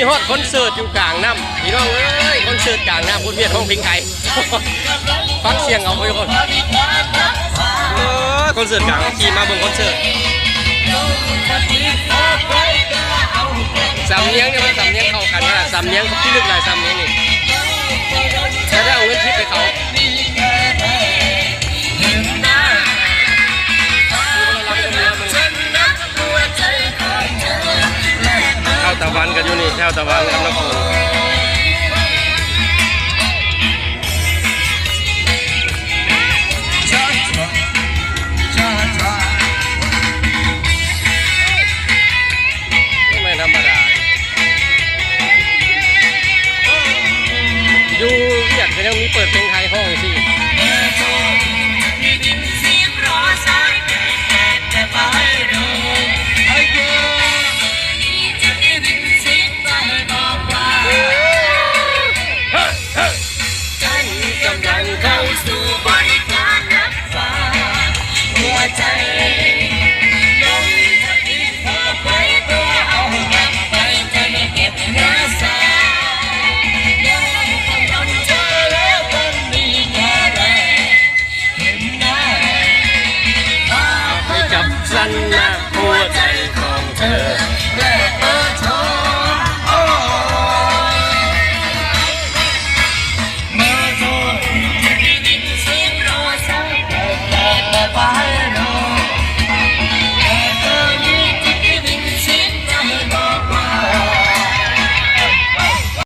ຮອດຄອນເສີດຢູ່ກາງນ້ຳ ພີ່ນ້ອງເອີຍ ຄອນເສີດກາງນ້ຳ ຄົນຫວຽດຮ້ອງເພງໄທ ຟັງສຽງເອົາ ທຸກຄົນ ເອີ ຄອນເສີດກາງ ຂີ່ມາເບິ່ງຄອນເສີດ ສຳນຽງນີ້ມັນສຳນຽງເຂົ້າກັນຂະໜາດ ສຳນຽງທີ່ລຶກຫຼາຍ ສຳນຽງນີ້ ຈະໄດ້ເອົາເງິນທິບໃຫ້ເຂົາ ແຖວຕາວັນກໍຢູ່ນີ້ ແຖວຕາວັນກັບນ້ຳໂຂງ.